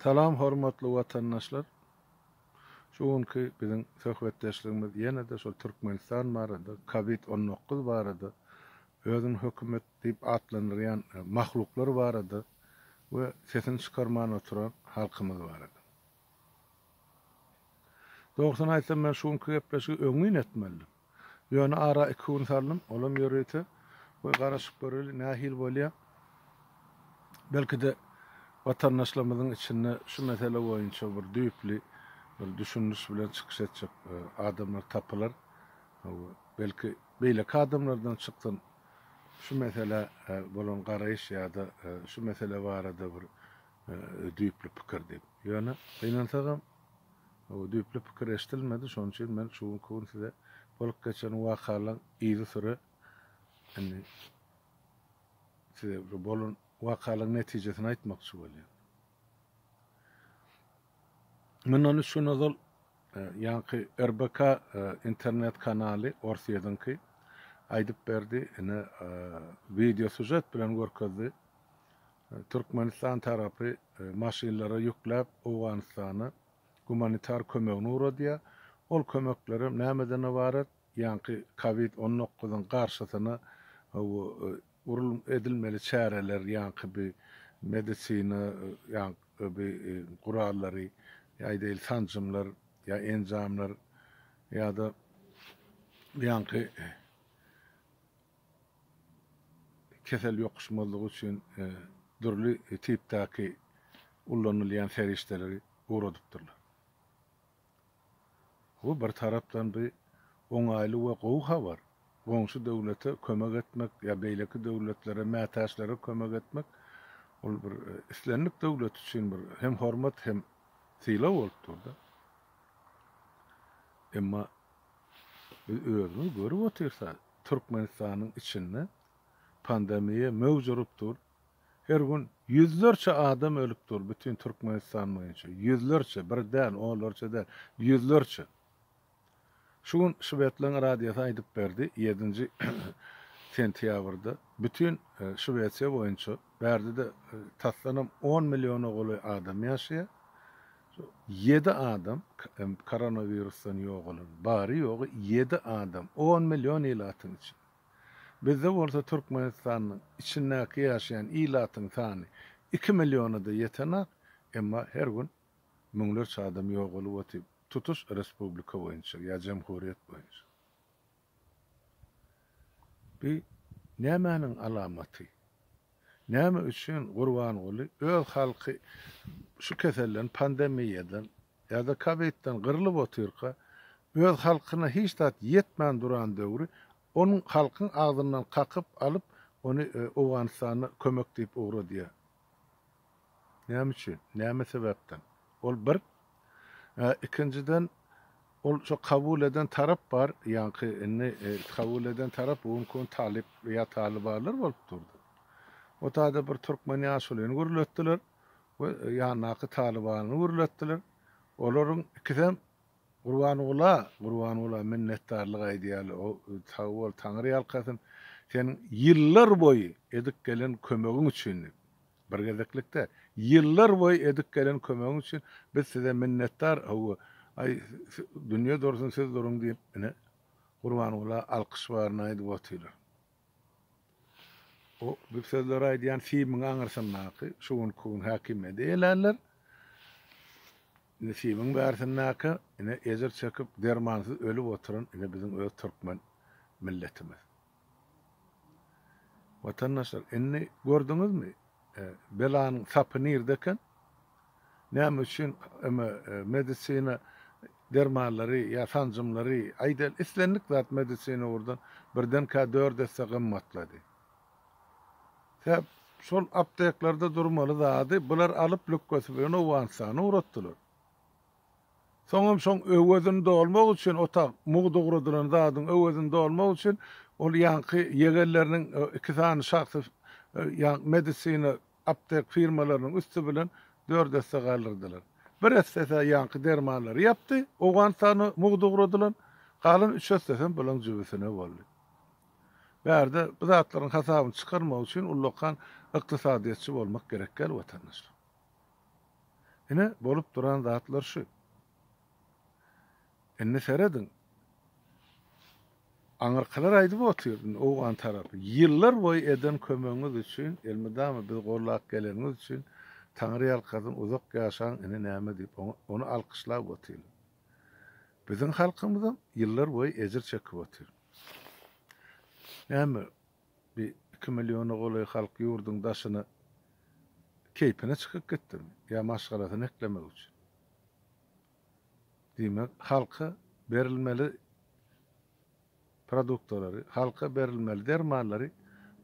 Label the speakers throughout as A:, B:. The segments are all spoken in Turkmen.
A: Salam hormatly watandaşlar. Şu günki biziň söhbetdeşligimiz ýene-de şol Türkmenistan barada, Covid 19 barada, özüni hökümet diýip atlandyrýan mahluklar barada we sesini çykarman oturan halkymyz barada. Dogrusyny aýtsam men şu günki gepleşigi öňňin etmelidim. Ýöne ara iki gün saldym, olam ýörite. Goý garaşyp göreli nähili bolýar. Belki-de watandaşlarymyzyň içinde şu mesele boýunça bir düýpli bir düşündiriş bilen çykyş etjek adamlar tapylar. Belki beýleki adamlardan çyksyn şu meselä bolan garaýyş ýa-da şu mesele barada bir düýpli pikir diýip. Ýöne gynansagam düýpli pikir eşidilmedi. Şonuň üçin men şu günki gün size bolup geçen wakalaryň yzysüre indi size bolan wakalaryň netijesini aýtmakçy bolýan. Mundan üç gün ozal ýaňky RBK internet kanaly Orsýetiňki aýdyp berdi, ine wideo sýužet bilen görkezdi. Türkmenistan tarapy maşynlara ýükläp Owganystana gumanitar kömegini ugradýar. Ol kömeklerem nämeden ybarat? Ýaňky Covid 19-yň garşysyna urul edilmeli çäreler, ýaňky bi medisina ýaňky bi gurallary, aýdaýly sanjymlar ýa enjamlar ýa-da ýaňky kesel ýokuşmazlygy üçin dürli tipdäki ullanylýan serişdeleri ugradypdyrlar. Bu bir tarapdan bu oňaýly we gowy habar. Goňşy döwlete kömek etmek ýa beýleki döwletlere, mätäçlere kömek etmek ol bir islendik döwlet üçin bir hem hormat hem sylag bolup dur-da. Emma biz özümiz görüp otyrsa, Türkmenistanyň içinde pandemiýa möwç urup dur. Her gün ýüzlerçe adam ölüp dur bütin Türkmenistan boýunça. Ýüzlerçe, bir däl, onlarça däl, ýüzlerçe. Şu gün şwedleň radiosy aýdyp berdi, ýedinji sentýabrda bütin Şwesiýa boýunça, bärde-de tasdanam on milliona golaý adam ýaşaýar. Şu ýedi adam koronawirusdan ýogalan. Bary-ýogy ýedi adam, on million ilatyň içinde. Bizde bolsa Türkmenistanyň içindäki ýaşaýan ilatyň sany iki milliona-da ýetenak, emma her gün müňlerçe adam ýogalyp otyr tutuş respublika boýunça ýa jemhuriýet boýunça. Bi nämäniň alamaty? Näme üçin Gurbanguly öz halky şu keselden, pandemiýadan ýa-da kowidden gyrlyp otyrka, öz halkyna hiç zat ýetmän duran döwri onuň halkyň agzyndan kakyp alyp, ony Owganystana kömek diýip ugradýar? Näme üçin? Näme sebäpden? Ol bir. Ikinjiden, ol şo kabul eden tarap bar, ýaňky indi kabul eden tarap bu günki gün talyp ýa talybalar bolup durdy. O taýda bir türkmen ýaşulyny gürletdiler we ýanyndaky talybanyny gürletdiler. Olaryň ikisem Gurbangula, Gurbangula minnetdarlyk aýdýarlar. O sag bol, Taňry ýalkasyn, seniň ýyllar boýy edip gelen kömegiň üçin diýip. Bir gezeklik däl. Ýyllar boýy edip gelen kömegiň üçin biz size minnetdar, hawa, aý, dünýe dursun, siz duruň diýip, ine, Gurbangula alkyş baryny aýdyp otyrlar. O bu sözleri aýdýan simiň aňyrsyndaky şu günki gün häkimiýeti eýelänler. Indi simiň bärsindäki ine ejir çekip dermansyz ölüp oturan ine biziň öz türkmen milletimiz. Watandaşlar indi gördüňizmi belanyň sapy nirde eken? Näme üçin medisina dermanlary ýa sanjymlary, aýdaly islendik zat medisina ugurdan birdenkä dört esse gymmatlady. Sebäp şol apteklerde durmaly zady bular alyp lükgesi bilen Owganystana ugratdylar. Soňam şoň öwezini dolmak üçin otag mugt ugradylan zadyň öwezini dolmak üçin ol ýaňky ýegenleriniň iki sany şahsy ýaňky medisina aptek firmalarynyň üsti bilen dört esse galdyrdylar. Bir essesi ýaňky dermanlary ýapdy, Owganystana mugt ugradylan, galan üç essesem bulaň jübüsine boldy. Bärde bu zatlaryň hasabyny çykarmak üçin ullakan ykdysadyýetçi bolmak gerek däl watandaşlar. Ine, bolup duran zatlar şu. Indi serediň. Aňyrkylar aýdyp otyr, indi owgan tarapy. Ýyllar boýy eden kömegiňiz üçin, elmydama bizi gollap geleniňiz üçin Taňry ýalkasyn, uzak ýaşaň, ine näme diýip, ony alkyşlap otyrlar. Biziň halkymyzam ýyllar boýy ejir çekip otyr. Näme, bir iki milliona golaý halk ýurduň daşyna keýpine çykyp gitdimi? Ýa maşgalasyny eklemek üçin? Diýmek, halka berilmeli produktalary, halka berilmeli dermanlary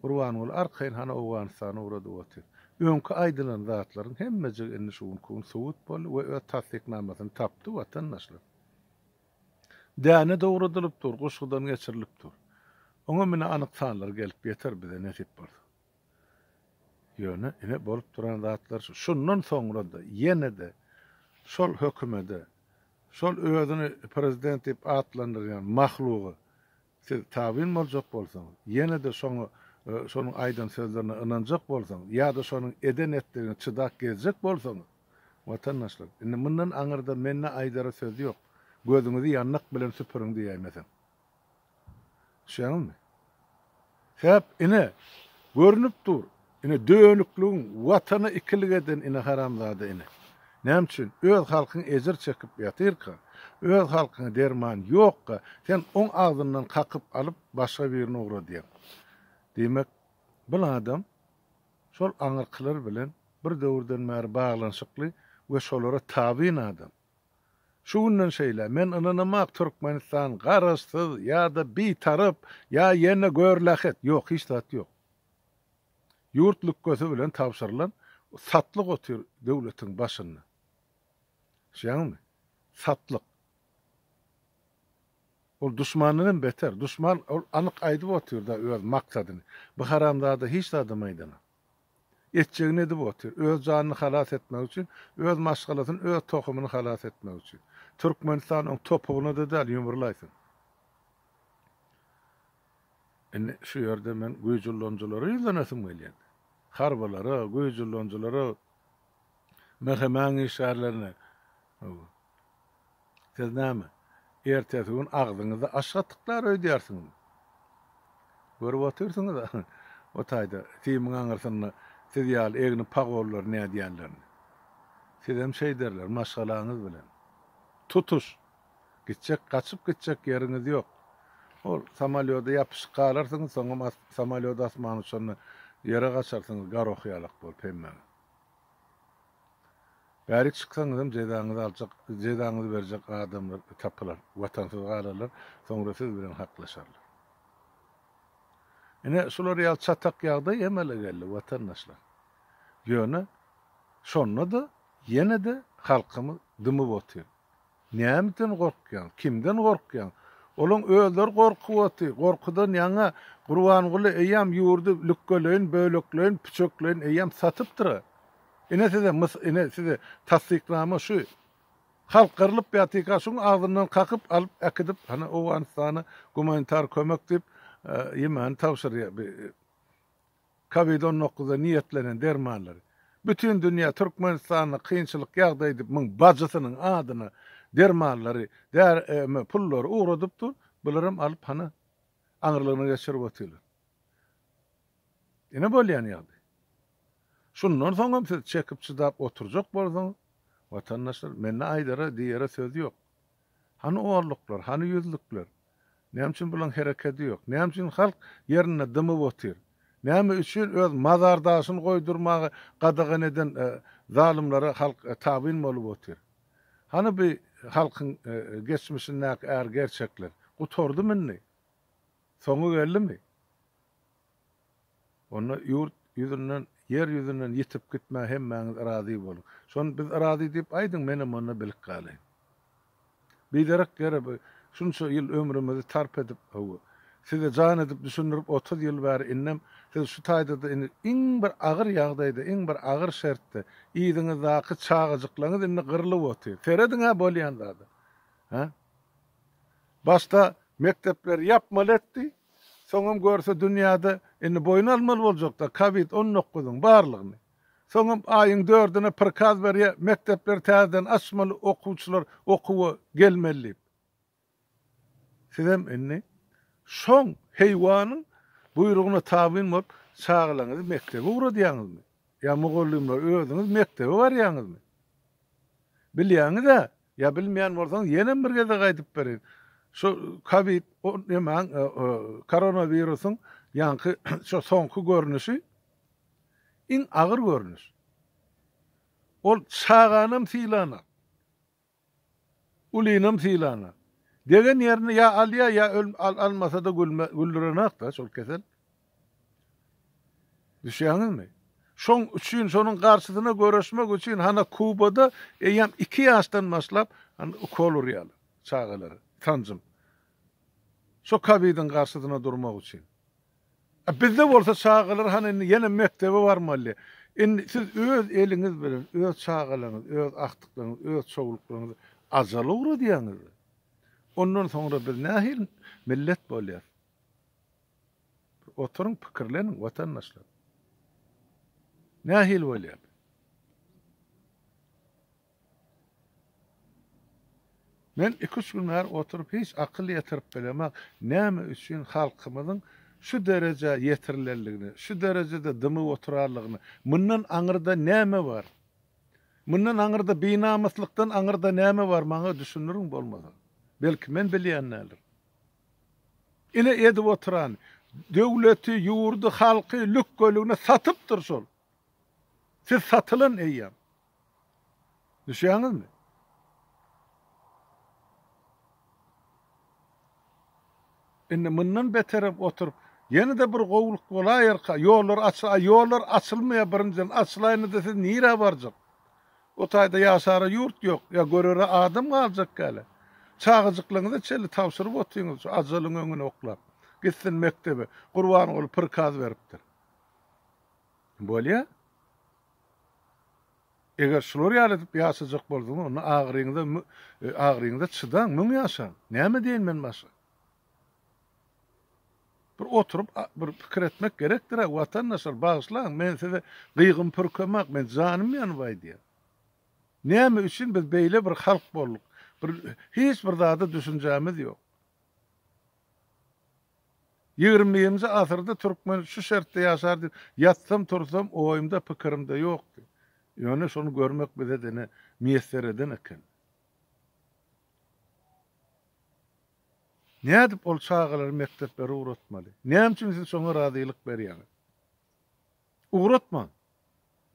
A: Gurbanguly arkaýyn hany Owganystana ugradyp otyr. Öňki aýdylan zatlaryň hemmejigi indi şu günki gün subut boldy we öz tassyknamasyny tapdy watandaşlar. Däne dogradylyp dur, guşgudan geçirilip dur. Oňa mine anyk sanlar gelip ýeter bize nesip bolsa. Ýöne ine bolup duran zatlar şu. Şundan soňra-da ýene-de şol hökümede, şol özüni prezident diýip atlandyrýan mahluga siz tabyn boljak bolsaňyz, ýene-de şoňa şonuň aýdan sözlerine ynanjak bolsaňyz ýa-da şonuň eden-etdigine çydap gezjek bolsaňyz, watandaşlar, indi mundan aňyrda mende aýdara söz ýok. Gözüňizi ýandak bilen süpüriň diýäýmeseň. Düşýäňizmi? Sebäp ine, görnüp dur. Ine dönükligiň, watana ikilik eden ine haramzada ine. Näme üçin? Öz halkyň ejir çekip ýatyrka, öz halkyňa derman ýokka, sen oň agzyndan kakyp alyp başga birini ugradýaň. Diýmek, bul adam şol aňyrkylar bilen bir döwürden bäri baglanyşykly we şolara tabyn adam. Şu günden şeýle men ynanamak Türkmenistan garaşsyz ýa-da bitarap ýa ýene görlähet ýok hiç zat ýok. Ýurt lükgesi bilen tabşyrylan satlyk otyr döwletiň başynda. Düşýäňizmi? Satlyk. Ol duşmandan hem beter. Duşman ol anyk aýdyp otyrda öz maksadyny. Bu haramzada hiç zadam aýdanok. Etjegini edip otyr. Öz janyny halas etmek üçin, öz maşgalasyny, öz tohumyny halas etmek üçin. Türkmenistan oň topugyna-da däl, ýumrulaýsyn. Indi şu ýerde men güýç ullanyjylara ýüzlenesim gelýär. Harbylara, güýç ullanyjylara, MHM-iň işgärlerine. Siz näme, ertesi gün agzyňyzda aş gatyklar öýdýärsiňizmi? Görüp otyrsyňyz-a, o taýda, simiň aňyrsynda siz ýaly egni pagonlar nädýänlerini. Sizem şeýderler, maşgalaňyz bilen. Tutuş! Gitjek, gaçyp gitjek ýeriňiz ýok. Ol samolýoda ýapyşyp galarsyňyz, soňam samolýot asmana uçanda ýere gaçarsyňyz garoh ýalak bolup hemmäňiz. Bärik çyksaňyzam jezaňyzy aljak, jezaňyzy berjek adamlar tapylar, watansyz galarlar, soňra siz bilen haklaşarlar. Ine, şular ýaly çatak ýagdaý emele geldi, watandaşlar. Ýöne, şonda-da, ýene-de halkymyz dymyp otyr. Nämeden gorkýaň? Kimden gorkýaň? Olaň özleri gorkup otyr. Gorkudan ýaňa Gurbanguly eýýäm ýurdy lükgeleýin, bölekleýin, püçekleýin eýýäm satypdyr-a. Ine size mys, ine size tassyknama şu. Halk gyrlyp ýatyka şuň agzyndan kakyp alyp äkidip hany Owganystana gumanitar kömek diýip ýemäni tabşyrýar bi Kowid on dokuza niýetlenen dermanlary. Bütin dünýä Türkmenistanda kynçylyk ýagdaý diýip muň bajysynyň adyna dermanlary, där eme pullary ugradyp dur, bularam alyp hany aňyrlygyna geçirip otyrlar. Ine bolýan ýagdaý. Şundan soňam siz çekip çydap oturjak bolsaňyz, watandaşlar, mende aýdara, diýere söz ýok. Hany onluklar, hany ýüzlükler? Näme üçin bulaň herekedi ýok? Näme üçin halk ýerinde dymyp otyr? Näme üçin öz mazar daşyny goýdurmagy gadagan eden zalymlara halk tabyn bolup otyr? Hany bu halkyň geçmişindäki är gerçekler? Gutardymy indi? Soňy geldimi? Onda ýurt ýüzünden, ýer ýüzünden ýitip gitmä hemmäňiz razy boluň. Şony biz razy diýip aýdyň, menem onda bilip galaýyn. Biderek ýere bu şunça ýyl ömrümizi tarp edip, hawa, size jan edip düşündirip 30 ýyl bäri indem siz şu taýda-da indi iň bir agyr ýagdaýda, iň bir agyr şertde yzyňyzdaky çagajyklaryňyz indi gyrlyp otyr. Serediň-ä bolýan zada. Hä? Başda mekdepleri ýapmaly etdi. Soňam görse dünýäde indi boýun almaly boljakda covid on dokuzyň barlygyny. Soňam aýyň dördüne prikaz berýär, mekdepleri täzeden açmaly, okuwçylar okuwa gelmeli diýip. Sizem indi şoň heýwanyň buýrugyna tabyn bolup çagalaryňyzy mekdebe ugradýaňyzmy? Ýa mugallymlar özüňiz mekdebe barýaňyzmy? Bilýäňiz-ä, ýa bilmeýän bolsaňyz ýenem bir gezek aýdyp bereýin. Şu kowid nemäň koronawirusyň ýaňky şo soňky görnüşi iň agyr görnüş. Ol çaganam sylanak. Ulynam sylana. Degen ýerini ýa alýa ýa almasa-da güldürenok-da şol kesel. Düşýäňizmi? Şoň üçin, şonuň garşysyna göreşmek üçin hana Kubada eýýäm 2 ýaşdan başlap hany ukol urýarlar çagalara, sanjym. Şo kowidiň garşysyna durmak üçin. A bizde bolsa çagalar hany indi ýene mekdebe barmaly. Indi siz öz eliňiz bilen öz çagalaryňyzy, öz agtyklaryňyzy, öz çowluklaryňyzy ajala ugradýaňyz. Ondan soňra biz nähili millet bolýas? Bir oturyň pikirleniň watandaşlar. Nähili bolýar? Men iki-üç gün bäri oturyp hiç akyl ýetirip bilemok, näme üçin halkymyzyň şu derejä ýetirilenligini, şu derejede dymyp oturanlygyny, mundan aňyrda näme bar? Mundan aňyrda binamyslykdan aňyrda näme bar maňa düşündiriň bolmasa. Belki men bilýän däldir. Ine edip oturan döwleti, ýurdy, halky lükgeligine satypdyr şol. Siz satylan eýýäm. Düşýäňizmi? Indi mundan beterem oturyp, ýene-de bir gowulyk bolaýarka, ýollar açyl, a ýollar açylmaýar birinjiden, açylaýanda-da siz nirä barjak? O taýda ýaşara ýurt ýok, ýa görere adam galjak däl-ä. Çagajyklaryňyza çenli tabşyryp otyňyz şu ajalyň öňüne oklap. Gitsin mekdebe, Gurbanguly prikaz beripdir. Bolýa. Eger şular ýaly edip ýaşajak bolsaňyz, onda agyryňyza agyryňyza çydaň, müň ýaşaň. Näme diýeýin men başga? Bir oturyp bir pikir etmek gerekdir-ä, watandaşlar, bagyşlaň, men size gygym pürkemek, men janym ýanyp aýdýan. Näme üçin biz beýle bir halk bolduk? Bir hiç bir zada düşünjämiz ýok. Ýigrimi birinji asyrda türkmen şu şertde ýaşar diýip ýatsam-tursam oýumda, pikirimde ýokdy. Ýöne şony görmek bize-de ine miýesser eden eken. Nädip ol çagalary mekdeplere ugratmaly? Näme üçin siz şoňa razylyk berýäňiz? Ugratmaň.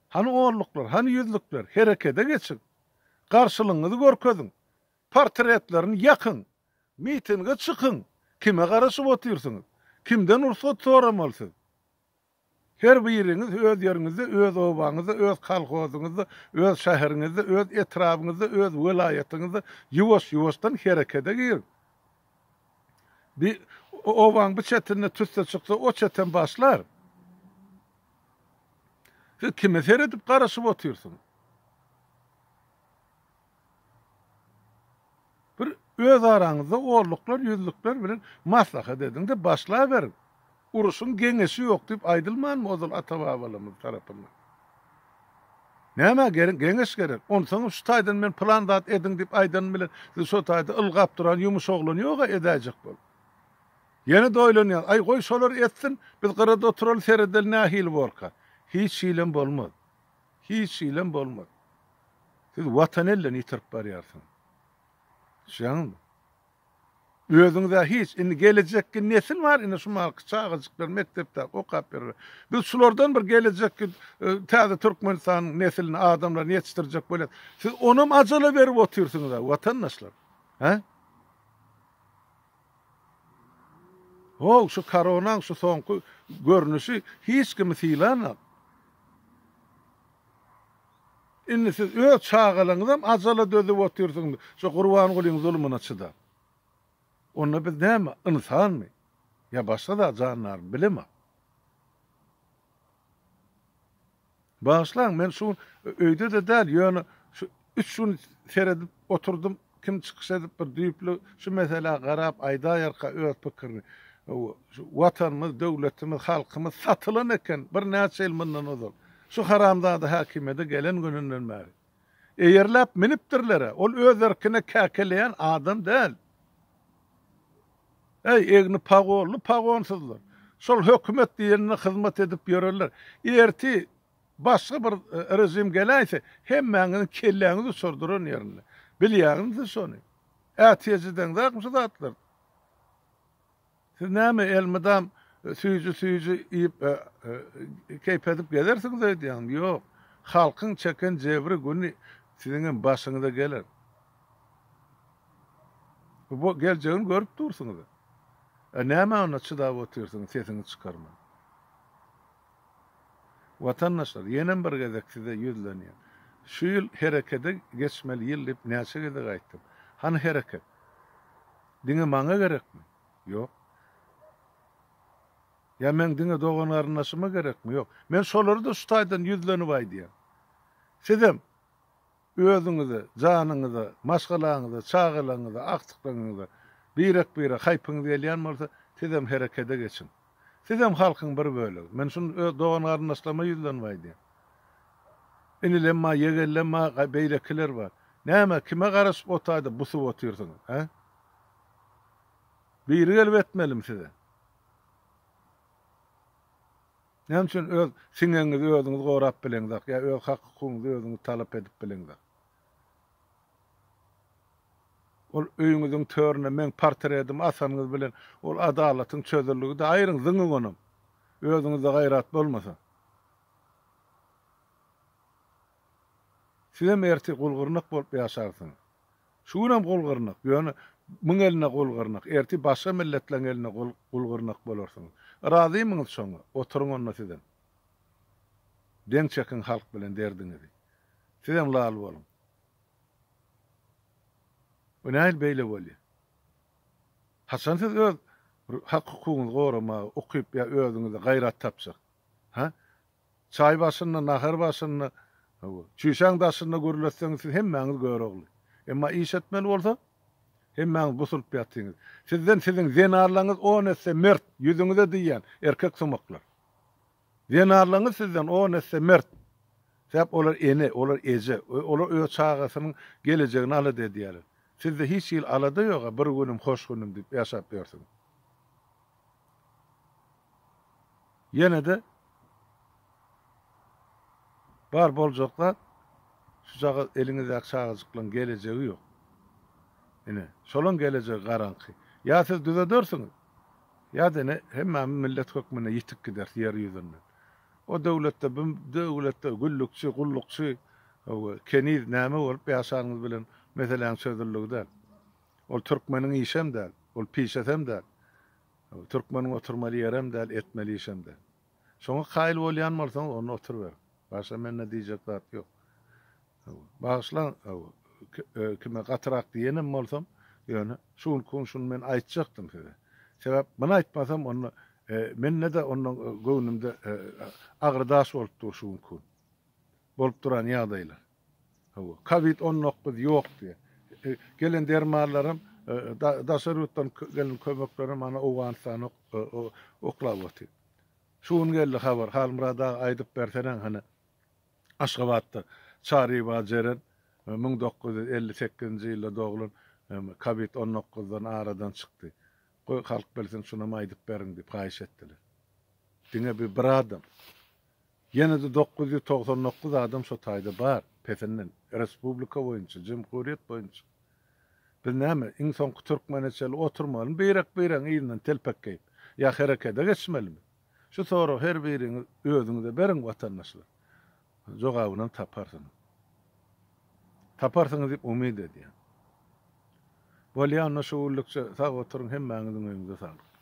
A: Hany onluklar, hany ýüzlükler? Herekede geçiň. Garşylygyňyzy görkeziň. Portretlerini ýakyň. Mitinge çykyň! Kime garaşyp otyrsyňyz? Kimden rugsat soramaly siz? Her biriňiz öz ýeriňizde, öz obaňyzda, öz kolhozyňyzda, öz şäheriňizde, öz etrabyňyzda, öz welaýatyňyzda ýuwaş-ýuwaşdan herekede giriň. Bir obaň bir çetinde tüsse çyksa, o çetem başlar. Siz kime seredip garaşyp otyrsyňyz? Bir öz araňyzda onluklar, ýüzlükler bilen maslahat ediň-de başlaberiň. Uruşyň geňeşi ýok diýip aýdylmanmy ozal ata-babalarymyz tarapyndan? Nämä geňeş gerek? Onsoňam şu taýdan men pylan zat ediň diýip aýdanym bilen siz şo taýda ylgap duran ýumuş oglan ýog-a edäýjek bolup. Ýene-de oýlanýaň, aý goý şolar etsin, biz gyrada oturaly seredeli nähili borka. Hiç hilem bolmaz. Hiç hilem bolmaz. Siz Watany elden ýitirip barýarsyňyz. Düşýäňizmi? Özüňiz-ä hiç, indi gelejekki nesil bar, indi şu mahalky çagajyklar mekdepde okap ýörler. Biz şulardan bir gelejekki e, täze Türkmenistanyň neslini, adamlaryny ýetişdirjek bolýas. Siz onam ajala berip otyrsyňyz-a, watandaşlar. Hä? How, şu koronaň şu soňky görnüşi hiç kimi sylanok. Indi siz öz çagalaryňyzam ajala dözüp otyrsyňyz, şo Gurbangulyň zulumyna çydap. Onda biz näme, ynsanmy? Ýa başga zat jandarmy, bilemok. Bagyşlaň, men şu gün öýde-de däl, ýöne şu üç gün seredip oturdym, kim çykyş edip bir düýpli şu meselä garap aýdaýarka öz pikirini. Şu Watanymyz, döwletimiz, halkymyz satylan eken birnäçe ýyl mundan ozal. Şu haramzada häkimiýete gelen gününden bäri. Eýerläp minipdirler-ä. Ol öz erkine käkeleýän adam däl. Äý, egni pagonly pagonsyzlar. Şol hökümet diýenine hyzmat edip ýörerler. Ertir başga bir režim geläýse, hemmäňiziň kelläňiz uçar duran ýerinde. Bilýäňizmi siz şony? Ätiýaç edeňzakmy şu zatlardan? Siz näme elmydam süýji-süýji iýip, keýp edip gezersiňiz öýdýäňmi? Ýok. Halkyň çeken jebri güni siziňem başyňyza geler. Bu geljegini görüp dursuňyz. E näme onda çydap otyrsyňyz sesiňizi çykarman? Watandaşlar, ýenem bir gezek size ýüzlenýän. Şu ýyl herekede geçmeli ýyl diýip näçe gezek aýtdym. Hany hereket? Diňe maňa gerekmi? Ýok. Ýa meň diňe dogan-garyndaşyma gerekmi? Ýok. Men şolary-da şu taýdan ýüzlenip aýdýan. Sizem özüňize, janyňyza, maşgalaňyza, çagalaryňyza, agtyklaryňyza birek-birek haýpyňyz gelýän bolsa, sizem herekede geçiň. Sizem halkyň bir bölegi. Men şuny öz dogan-garyndaşlaryma ýüzlenip aýdýan. Inilem bar, ýegenlem bar, beýlekiler bar. Näme, kime garaşyp o taýda busup otyrsyňyz, hä? Biri gelip etmelimi size? Näme üçin öz siňegiňizi özüňiz gorap bileňzok ýa öz hak-hukugyňyzy özüňiz talap edip bileňzok? Ol öýüňiziň törüne meň portretimi asanyňyz bilen ol adalatyň çözüldigi-de aýryň, zyňyň onam. Özüňizde gaýrat bolmasa. Sizem ertir gul-gyrnak bolup ýaşarsyňyz. Şu günem gul-gyrnak, ýöne muň eline gul-gyrnak, ertir başga milletleň eline gul-gyrnak bolarsyňyz. Razymyňyz şoňa? Oturyň onda sizem. Deň çekiň halk bilen derdiňizi. Sizem lal boluň. Bu nähili beýle bolýar? Haçan siz öz hak-hukugyňyzy goramaga ukyp ýa özüňizde gaýrat tapjak? Hä? Çaý başynda, nahar başynda, hawa, çüýşäň daşynda gürletseňiz siz hemmäňiz Görogly. Emma iş etmeli bolsa, hemmäňiz busulyp ýatyňyz. Sizden siziň zenanlaryňyz on esse mert, ýüzüňize diýýän, erkek sumaklar. Zenanlaryňyz sizden on esse mert. Sebäp olar ene, olar eje, olar öz çagasynyň gelejegini alada edýärler. Sizde hiç hili alada ýog-a, bir günüm hoş günüm diýip ýaşap ýörsüňiz. Ýene-de bar boljak zat şujagaz eliňizdäki çagajyklaryň gelejegi ýok. Ine, şolaň gelejegi garaňky. Ýa siz düzedersiňiz, ýa-da ine hemmämiz millet hökmünde ýitip gideris ýer ýüzünden. O döwletde, bu döwletde güllükçi, gullukçy, keniz näme bolup ýaşanyňyz bilen meseläň çözüldigi däl. Ol türkmeniň işem däl, ol pişesem däl. Türkmeniň oturmaly ýerem däl, etmeli işem däl. Şoňa kaýyl bolýan bolsaňyz, onda oturyberiň. Başga mende diýjek zat ýok. Bagyşlaň, kime gatyrak diýenem bolsam, ýöne şu günki gün şuny men aýtjakdym size. Sebäp muny aýtmasam, onda mende-de ondan göwnümde agyry daş bolup dur şu günki gün. Bolup duran ýagdaýlar. Hawa, Covid 19 ýok diýýär. Gelen dermanlaram, daşary ýurtdan gelen kömeklerem ana Owganystana oklap otyr. Şu gün geldi habar, Halmyrat aga aýdyp berseneň hany Aşgabatda Çaryýewa Jeren 1958-nji ýylda doglan Covid 19-dan aradan çykdy. Goý halk bilsin şunam aýdyp beriň diýip haýyş etdiler. Diňe bir bir adam. Ýene-de 999 adam şo taýda bar, pesinden, respublika boýunça, jemhuriýet boýunça. Biz näme, iň soňky türkmene çenli oturmalymy birek-biregiň yzyndan telpek geýip, ýa herekede geçmelimi? Şu soragy her biriňiz özüňize beriň watandaşlar. Jogabynam taparsyňyz. Taparsyňyz diýip umyt edýän. Bolýa onda şu günlükçe sag oturyň hemmäňiziň öýüňize saglyk.